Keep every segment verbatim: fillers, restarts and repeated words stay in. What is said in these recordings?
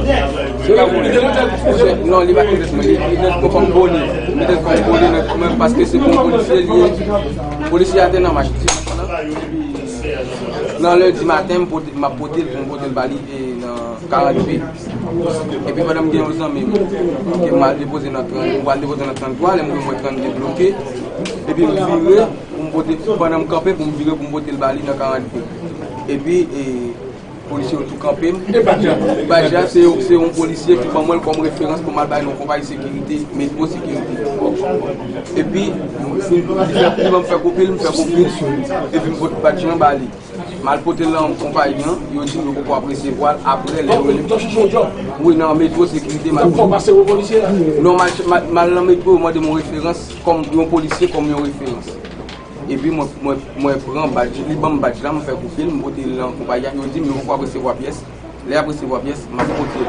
Se pa mwen. Non, li pa konn mwen. Li, li nan kòm bone. Li nan kòm bone nan kò mwen paske se pou polisye li ye. Polisye a te nan mach dimanch lan. Nan lendi maten, m pote, m ap pote l pou m pote l ba li e nan karant pi. Epi pandan m gen yon zanmi m ke m al depoze nan trant, m pral depoze nan trant twa, lè m rive m wè trant de bloke. Epi m vire pou m pote, pandan m kanpe pou m vire pou m pote l ba li nan karant pi. Epi, e, Polisye yo tou kanpe m. E badj la? Badj la, se, se yon polisye ki ban mwen l kòm referans pou m al bay nan yon konpayi sekirite, Metro Sekirite. Epi, li fè, li ban m fè kopi l, m fè kopi l, epi m pot badj lan ba li. M al pote l nan konpayi an, yo di m yo poko ap resevwa l apre lè yo rele m. Wi, nan Metro Sekirite, m al. Non, m al, m al, m al nan Metro, yo mande m yon referans kòm yon polisye, kòm yon referans. Epi mwen, mwen, mwen pran badj, li ban m badj la, m fè kopi l, m pote l nan konpayi a, yo di m yo poko ap resevwa pyès. Lè y ap resevwa pyès, m ap pote l.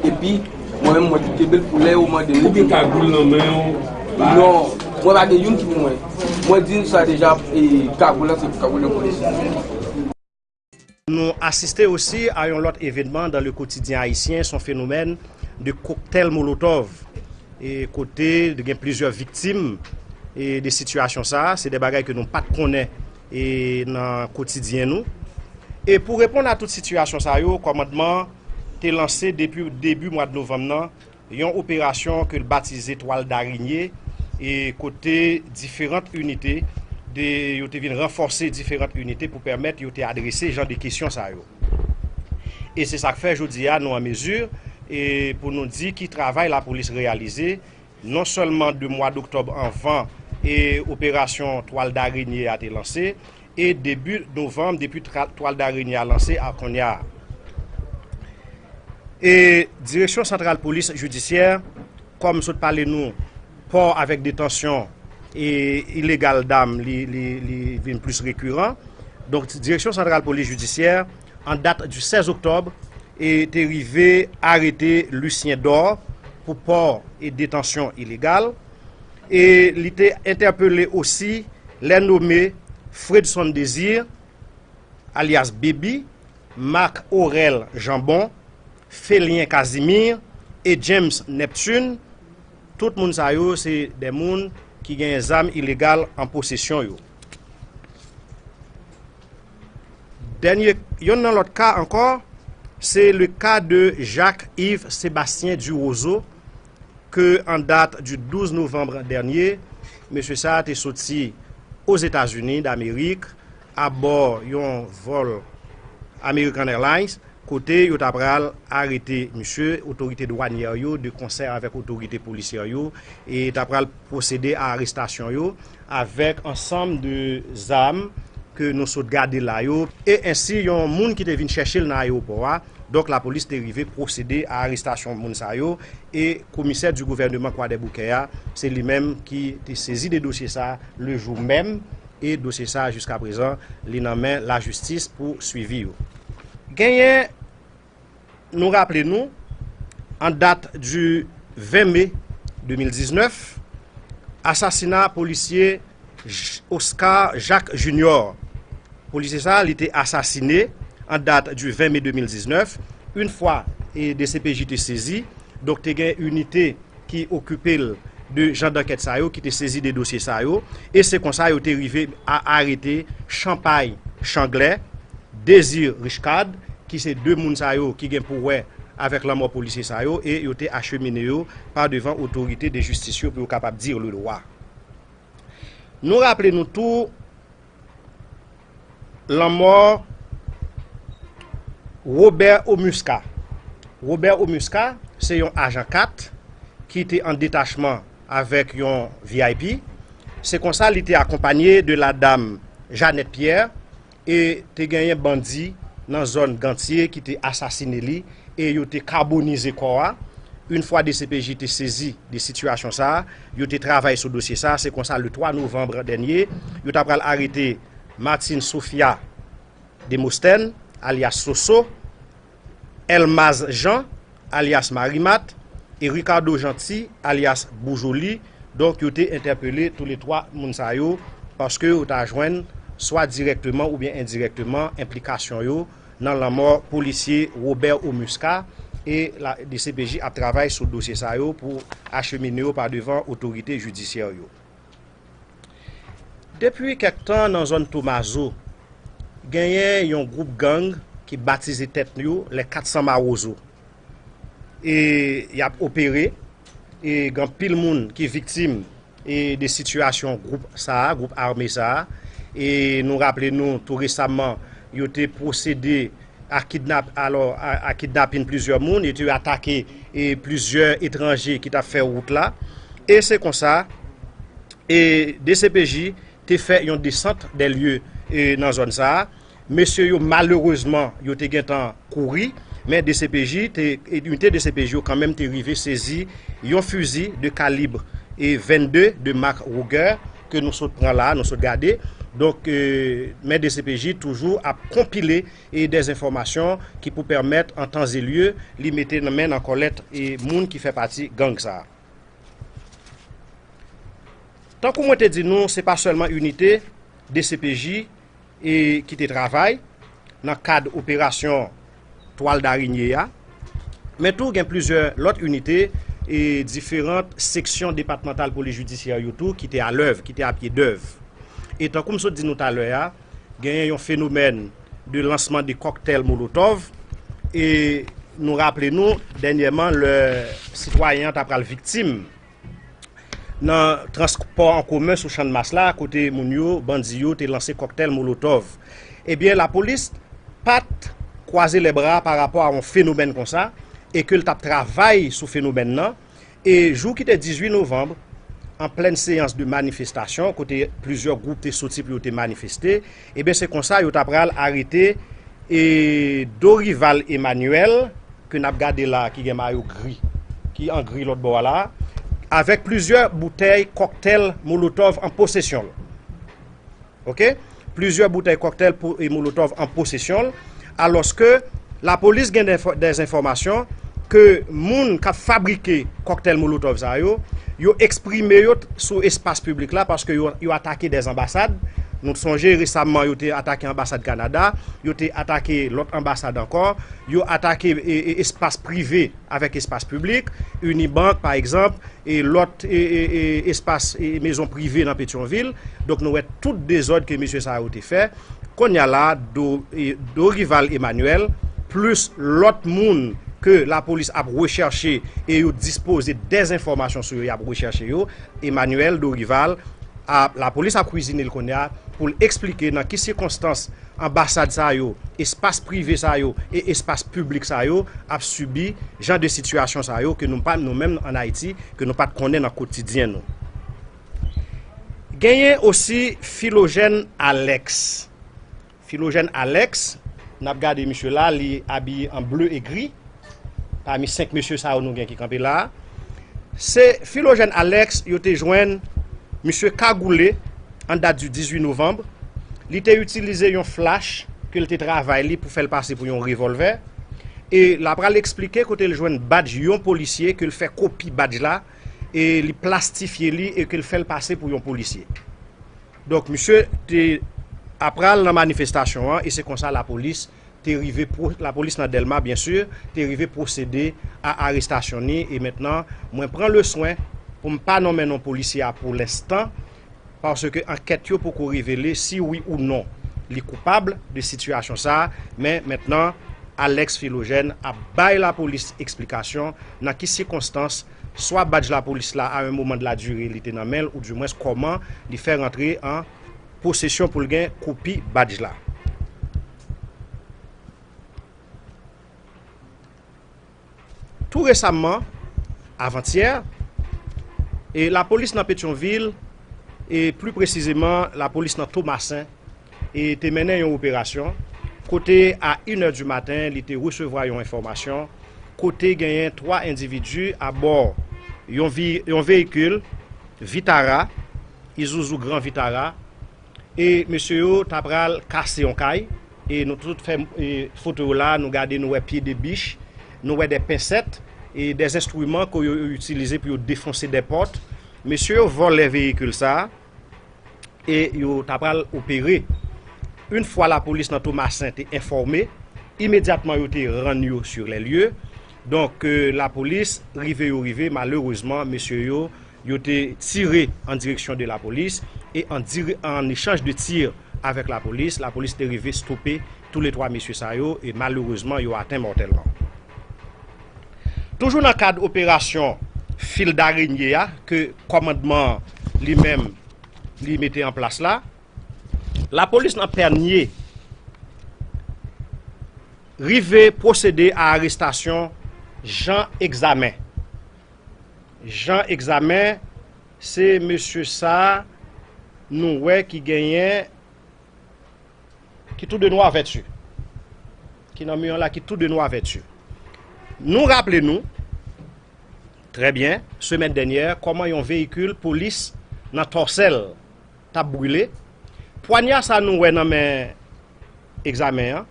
Epi, mwen menm, mwen ki kenbe l pou lè yo mande m. Ou gen kagoul nan men w? Non, mwen pa gen youn ki pou mwen. Mwen di nou sa deja, e, kagoul la, se kagoul yon polisye. Nou asiste osi a yon lòt evenman dans le quotidien haïtien, se yon fenomèn de cocktail Molotov. E kote gen plizyè viktim, e de sitiyasyon sa a, se de bagay ke nou pa t konnen, e nan kotidyen nou. E pou reponn a tout sitiyasyon sa yo, kòmandman te lanse depi debi mwa de novanm nan, yon operasyon ke l batize Twal Darenye, e kote diferant inite de, yo te vin ranfòse diferant inite pou pèmèt yo te adrese jan de kesyon sa yo. E se sa k fè jodi a nou an mezi, e pou nou di ki travay lapolis reyalize, non sèlman de mwa doktòb anvan e operasyon Twal Darenye a te lanse, e debi novanm depi tra-, Twal Darenye a lanse a kounye a. E Direksyon Santral Polis Jidisyè, kòm sot pale nou, pò avèk detansyon e ilegal dam, li, li, li vin plis rekiran. Donk, Direksyon Santral Polis Jidisyè, an dat di sèz oktòb, e te rive arete Lucien Dor pou pò e detansyon ilegal. E li te entèpele osi lè nome Fredson Désir, alyas Baby, Marc Aurel Jambon, Felien Casimir e James Neptune. Tout moun sa yo se de moun ki gen zam ilegal an posesyon yo. Dènye, yonn nan lòt ka ankò, se le ka de Jacques Yves Sébastien Durozeau, ke an dat di douz novanm dènye, mesye sa a te soti Ozetazini Damerik abò yon vòl American Airlines, kote yo ta pral arete misye, otorite dwanyè yo, de konsè avèk otorite polisyè yo, e ta pral pwosede a arestasyon yo avèk ansanm de zam ke nou sot gade la yo, e ensi yon moun ki te vin chèche l nan ayewopò a. Donk, lapolis te rive pwosede a arestasyon moun sa yo, e komisè di gouvèneman Kwadèboukè a, se li menm ki te sezi de dosye sa a le jou menm, e dosye sa a, jiska prezan, li nan men lajistis pou swivi yo. Genyen, nou raple nou, an dat di ven me de mil diznèf, asasina polisye J-, Oscar Jacques Junior. Polisye sa a, li te asasine an dat di ven me de mil diznèf. Yon fwa, e, D C P J te sezi, donk te gen inite ki okipe l de jan dankèt sa yo, ki te sezi de dosye sa yo, e se konsa yo te rive a arete Chanpay Changlè, Désir Richcard, ki se de moun sa yo ki gen pou wè avèk lanmò polisye sa yo, e yo te achemine yo pa devan otorite de jistis yo pou yo kapab dire le droit. Nou raple nou tou lanmò Robert Omusca. Robert Omusca se yon ajan kat ki te an detachman avèk yon V I P. Se konsa li te akonpanye de la dam Jeannette Pierre, e te genyen bandi nan zòn Gantye ki te asasine li, e yo te kabonize kò a. Yon fwa D C P J te sezi de sitiyasyon sa a, yo te travay sou dosye sa a. Se konsa, le twa novanm dènye, yo ta pral arete Martine Sophia Demosthène, alyas Soso, Elmaz Jean, alyas Marimat, e Ricardo Jeanty, alyas Boujoli. Donk, yo te entèpele toulètwa moun sa yo, paske yo ta jwenn, swa dirèkteman oubyen endirèkteman, enplikasyon yo nan lanmò polisye Robert Omusca, E la, D C P J ap travay sou dosye sa yo pou achemine yo pa devan otorite jidisyè yo. Depi kèk tan nan zòn Tomazo, genyen yon gwoup gang ki batize tèt yo lè kat san Mawozo. E y ap opere, e gen anpil moun ki viktim e de sitiyasyon gwoup sa a, gwoup ame sa a. E nou raple nou tou resaman, yo te pwosede a kidnap, alò, a, a kidnapin plizyè moun, yo te atake e plizyè etranje ki t ap fè wout la. E se konsa, e D C P J te fè yon desant dè lye e nan zòn sa a. Mesye yo, malerezman, yo te gentan kouri, men D C P J te, inite D C P J yo kanmenm te rive sezi yon fizi de kalib e vennde de mak Ruger ke nou sot pran la, nou sot gade. Donk, e, men D C P J toujou ap konpile e dèzenfòmasyon ki pou pèmèt, an tan e lye, li mete nan men nan kòlèt e moun ki fè pati gang sa a. Tankou mwen te di nou, se pa sèlman inite D C P J e ki te travay nan kad operasyon Twal Darenye a, men tou gen plizyè lòt inite e diferan seksyon depatmantal polis jidisyè yo tou ki te alèv, ki te apyedèv. E tankou m sot di nou talè a, genyen yon fenomèn de lansman de kòktèl molotòv. E nou raple nou, dènyèman, lè sitwayen an ta pral viktim nan transpò an komen sou Channmas la, kote moun yo, bandi yo, te lanse kòktèl molotòv. Ebyen, lapolis pa t kwaze lèbra pa rapò a yon fenomèn konsa, e ke l t ap travay sou fenomèn nan. E jou ki te dizuit novanm, an plèn seyans de manifestasyon, kote plizyè gwoup te soti pou yo te manifeste, ebyen, se konsa yo ta pral arete e Dorival Emmanuel, ke n ap gade la, ki gen mayo gri, ki an gri lòt bò a la, avèk plizyè boutèy kòktèl molotòv an posesyon l. Oke? Plizyè boutèy kòktèl po-, e molotòv an posesyon l, alòske lapolis gen dèfò-, dèzenfòmasyon ke moun k ap fabrike kòktèl molotòv sa yo, yo eksprime yo t-, sou espas piblik la paske yo, yo atake dèz anbasad. Nou sonje resaman yo te atake anbasad Kanada, yo te atake lòt anbasad ankò, yo atake e, e, espas prive avèk espas piblik, Unibank pa egzanp, e lòt e, e, e, espas e mezon prive nan Petyonvil. Donk nou wè tout dezòd ke mesye sa yo te fè. Kounye a la, Do, e, Dorival Emmanuel, plis lòt moun ke lapolis ap rechèche e yo dispoze dèzenfòmasyon sou yo, y ap rechèche yo, Emmanuel Dorival, a, lapolis ap kwizine l kounye a pou l eksplike nan ki sikonstans anbasad sa yo, espas prive sa yo e espas piblik sa yo ap sibi jan de sitiyasyon sa yo ke nou pa, nou menm ann Ayiti, ke nou pa t konnen nan kotidyen nou. Genyen osi Philogène Alex. Philogène Alex, n ap gade misye la, li abiye an ble e gri. Pami senk mesye sa yo nou gen ki kanpe la a, se Philogène Alex yo te jwenn, misye kagoule, an dat di dizuit novanm. Li te itilize yon flach ke l te travay li pou fè l pase pou yon revòlvè. E l ap pral eksplike kote l jwenn badj yon polisye, ke l fè kopi badj la, e li plastifye li e ke l fè l pase pou yon polisye. Donk, misye te ap pral nan manifestasyon an, e se konsa lapolis te rive pwo-, lapolis nan Dèlma, byen si, te rive pwosede a arestasyon ni. E mentnan, mwen pran le swen pou m pa nonmen non polisye a pou lenstan, paske ankèt yo poko revele si wi ou non li koupab de sitiyasyon sa a. Men mentnan, Alex Philogène ap bay lapolis eksplikasyon nan ki sikonstans swa badj lapolis la, à un moment de la durée, li te nan men l, oudimwens kòman li fè rantre an posesyon pou l gen kopi badj la. Tou resaman, avantyè, e lapolis nan Petyonvil, e pli presizeman lapolis nan Tomasen, e te mennen yon operasyon kote, a inè di maten, li te resevwa yon enfòmasyon kote genyen twa endividi abò yon vi-, yon veyikil Vitara, Isuzu Grand Vitara, e mesye yo ta pral kase yon kay, e nou tout fè, e, foto yo la, nou gade, nou wè pye de bich, nou wè de pensèt, e de enstriman ke yo, yo itilize pou yo defonse de pòt. Mesye yo vòlè veyikil sa a, e yo ta pral opere. Yon fwa lapolis nan Tomasen te enfòme, imedyatman yo te rann yo sur les lieux, Donk, ke lapolis rive yo rive, malerezman, mesye yo, yo te tire an direksyon de lapolis, e an dire-, an echanj de tir avèk lapolis, lapolis te rive stope toulètwa mesye sa yo, e malerezman, yo aten mòtèlman. Toujou nan kad operasyon fil darenye a, ke kòmandman an li menm, li mete an plas la, lapolis nan Pènye rive pwosede a arestasyon Jean Examen. Jean Examen, se mesye sa a nou wè ki genyen, ki tou de nwa vèti, ki nan mi an la, ki tou de nwa vèti. Nou raple nou, trè byen, semèn dènyè, kòman yon veyikil polis nan Tòsèl t ap brile. Pwanya sa nou wè nan men Examen an,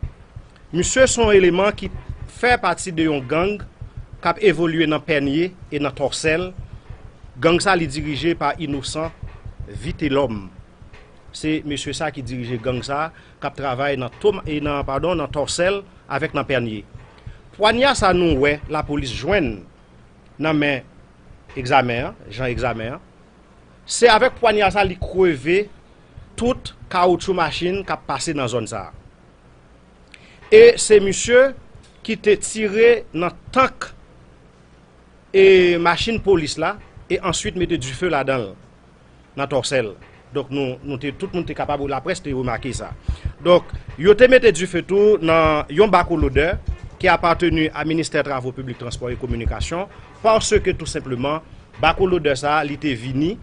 misye se yon eleman ki fè pati de yon gang k ap evolye nan Pènye e nan Tòsèl. Gang sa li dirije pa Inosan Vitelòm. Se mesye sa ki dirije gang sa, k ap travay nan Tom-, e nan, padon, nan Tòsèl avèk nan Pènye. Pwanya sa nou wè lapolis jwenn nan men Examen an, Jean Examen an, se avèk pwanya sa li kreve tout kawoutchou machin k ap pase nan zòn sa a. E se misye ki te tire nan tank e machin polis la, e answit mete dife ladan l, nan Tòsèl. Donk, nou, nou te, tout moun te kapab, laprès te remake sa. Donk, yo te mete dife tou nan yon bakolodè ki apateni a Ministè Travo Piblik, Transpò e Kominikasyon, paske tou senpleman, bakolodè sa a, li te vini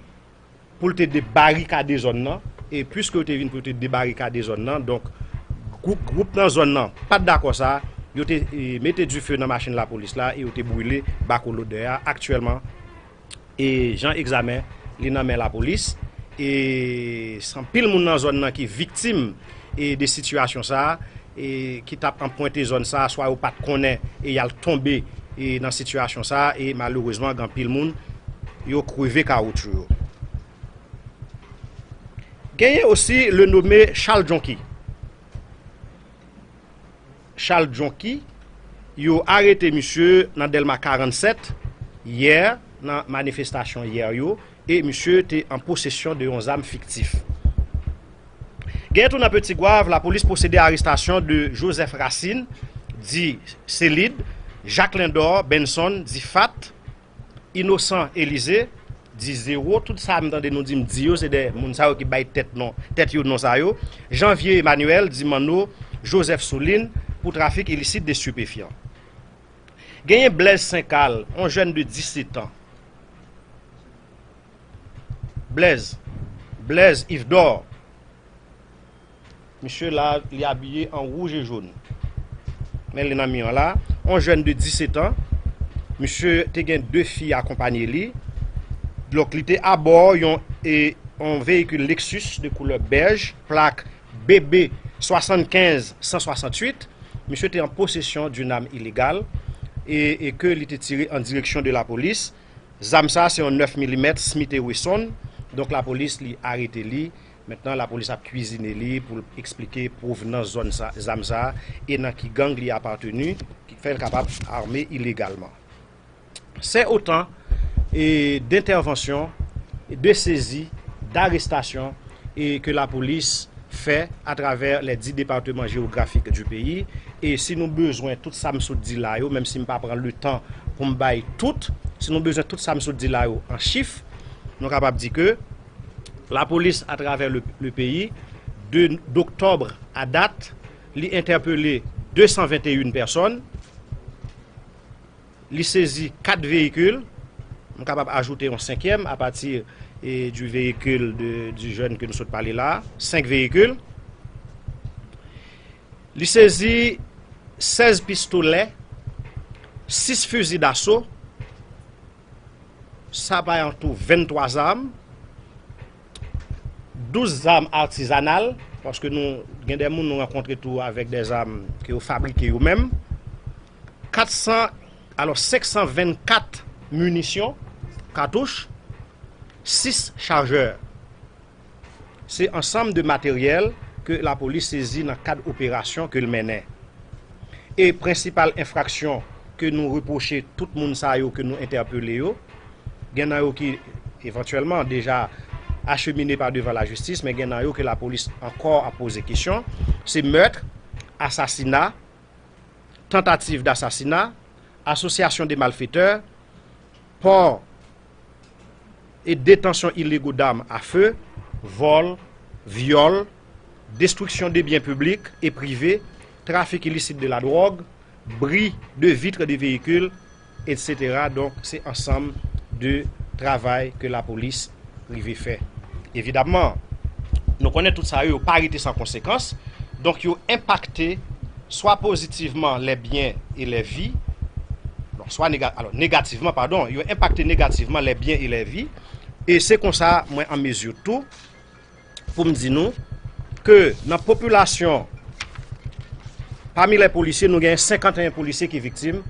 pou l te debarikade zòn nan, e piske yo te vin pou yo te debarikade zòn nan, donk, gwoup, gwoup nan zòn nan pa t dakò sa, yo te, e, mete dife nan machin lapolis la e yo te brile bakolodè a. Aktyèlman, e Jean Examen, li nan men lapolis, e se anpil moun nan zòn nan ki viktim, e de sitiyasyon sa a, e ki t ap anpwente zòn sa a, swa yo pa t konnen e y al tonbe, e nan sitiyasyon sa a, e malerezman, gen anpil moun, yo kreve kawotchou yo. Genyen osi le nome Charles Jonki. Charles Jonki, yo arete misye nan Dèlma karannsèt yè, nan manifestasyon yè yo, e misye te an posesyon de yon zam fiktif. Genyen tou nan Petit Goâve, lapolis pwosede a arestasyon de Joseph Racine, di Selid, Jacques Lindor Benson, di Fat, Inosan Elize, di Zewo, tout sa m tande nou di m di yo, se de moun sa yo ki bay tèt non, tèt yo non sa yo. Janvier Emmanuel, di Manno, Joseph Soulin, pou trafik ilisit de stipefyan. Genyen Blaise Saint-Carl, yon jèn de disèt an. Blaise, Blaise Yves Dor. Misye la, li abiye an wouj e jòn. Men li nan mi an la. Yon jèn de disèt an. Misye te gen de fi akonpanye li. Donk, li te abò yon, e, yon veyikil Lexus de koulè bèj, plak B B swasannkenz san swasanntuit. Misye te an posesyon d'une arme illégale e, e ke li te tire an direksyon de lapolis. Zam sa a se yon nèf milimèt Smith and Wesson. Donk, lapolis, li arete li. Mentnan, lapolis ap kwizine li pou l eksplike pwovnans zòn sa, zam sa a e nan ki gang li apateni, ki fè l kapab ame ilegalman. C'est autant, e, d'interventions, de saisies, d'arrestations, e, ke lapolis fè atravè les dix départements géographiques du pays. E si nou bezwen tout sa m sot di la yo, menm si m pa pran letan pou m bay tout, si nou bezwen tout sa m sot di la yo an chif, nou kapab di ke lapolis atravè le, le peyi, de, d'oktòb a dat, li entèpele de san venteyen pèsòn, li sezi kat veyikil, m kapab ajoute yon senkyèm apati, e, du véhicule de, du jeune ke nou sot pale la, senk veyikil. Li sezi sèz pistolè, sis fizi daso, sa bay an tou venntwa zam, douz zam atizanal, paske nou gen de moun nou rankontre tou avèk de zam ke yo fabrike yo menm, kat san, alò, senk san vennkat minisyon, katouch, sis chajè. Se ansanm de materyèl ke lapolis sezi nan kad operasyon ke l mennen. E prensipal enfraksyon ke nou repwoche tout moun sa yo ke nou entèpele yo. Gen nan yo ki evantyèlman deja achemine pa devan lajistis, men gen nan yo ke lapolis ankò ap poze kesyon. Se mèt, asasina, tantativ dasasina, asosyasyon de malfetè, pò e detansyon ilego dam a fe, vòl, vyòl, destriksyon de byen piblik e prive, trafik ilisit de la dwòg, bri de vitre de veyikil, etsetera. Donk, se ansanm de travay ke lapolis rive fè. Evidamman, nou konnen tout sa yo, yo pa rete san konsekans. Donk, yo enpakte swa pozitivman les biens et les vies, non, swa nega, alò, negativman, padon, yo enpakte negativman les biens et les vies. E se konsa, mwen an mezi tou, pou m di nou ke nan popilasyon, pami lè polisye, nou gen senkanteyen polisye ki viktim,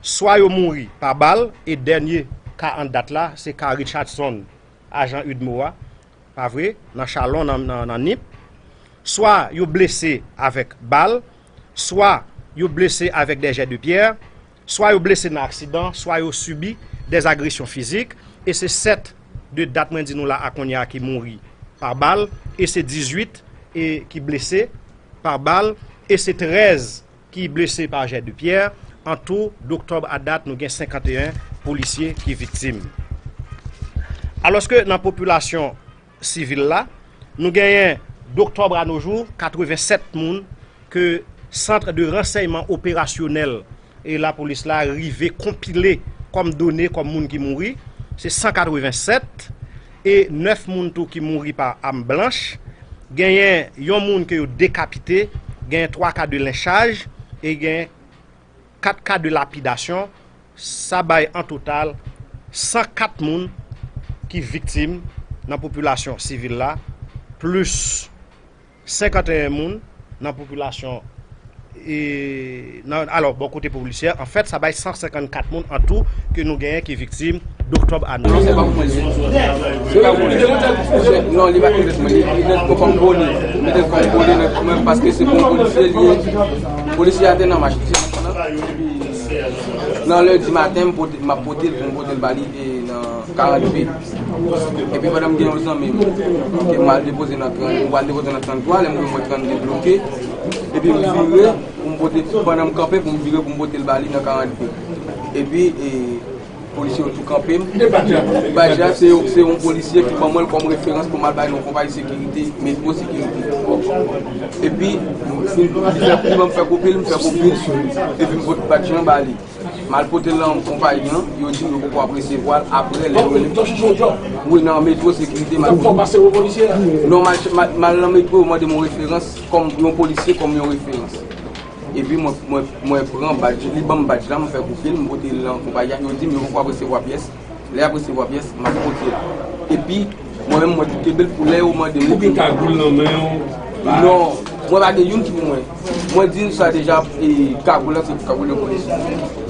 swa yo mouri pa bal, e dènye ka an dat la, se ka Richardson, ajan UDMO a, pa vre, nan Chalon, nan, nan, nan Nip, swa yo blese avèk bal, swa yo blese avèk de jè de pyè, swa yo blese nan aksidan, swa yo sibi de agresyon fizik, e se sèt de dat mwen di nou la a kounye a ki mouri pa bal, e se dizuit e ki blese pa bal, e se trèz ki blese pa jè de pyè. An tou, doktòb a dat, nou gen senkanteyen polisye ki viktim. Alòske nan popilasyon sivil la, nou genyen, doktòb a no jou, katrevensèt moun ke Sant de Ransèyman Operasyonèl e lapolis la rive konpile kòm done, kòm moun ki mouri, se san katrevensèt, e nèf moun tou ki mouri pa am blanch. Genyen yon moun ke yo dekapite, genyen twa ka de lenchaj, e genyen kat ka de lapidasyon. Sa bay an total san kat moun ki viktim nan popilasyon sivil la, plis senkanteyen moun nan popilasyon, e, nan, alò, bò kote polisyè, anfèt, sa bay san senkannkat moun an tou ke nou genyen ki viktim doktòb a nou. Non, se pa pou mwen. Se pa pou mwen. Non, li pa pou mwen. Li, li, li, kòm bone. Li te kòm bone nan kò mwen paske se pou yon polisye li ye. Polisye a te nan mach. Nan lendi maten, m pote, m ap pote l pou m pote l ba li, e, nan karant pe. Epi pandan m gen yon zanmi m, ke m al depoze nan trant, m pral depoze nan tranntwa, lè m rive m wè trannde bloke. Epi m vire pou m pote, pandan m kanpe pou m vire pou m pote l ba li nan karant pe. Epi, e, polisye yo tou kanpe m. Badj la, se, se yon polisye ki ban mwen l kòm referans pou m al bay nan yon konpayi sekirite, Metro Sekirite. Epi, li fè, li ban m fè kopi l, m fè kopi l, epi m pot badj lan ba li. M al pote l nan konpayi an, yo di m yo poko ap resevwa l apre lè yo rele m. Wi, nan Metro Sekirite, m al pote. Non, m al, m al, m al nan Metro, yo mande m yon referans, kòm yon polisye, kòm yon referans. Epi mwen, mwen, mwen pran badj, li ban m badj la, m fè kopi l, m pote l nan konpayi a, yo di m yo poko ap resevwa pyès. Lè y ap resevwa pyès, m ap pote l. Epi, mwen menm, mwen tou kenbe l pou lè yo mande m. Ou gen kagoul nan men w? Non, mwen pa gen youn ki pou mwen. Mwen di n sa deja, e, kagoul la, se kagoul yon polisye.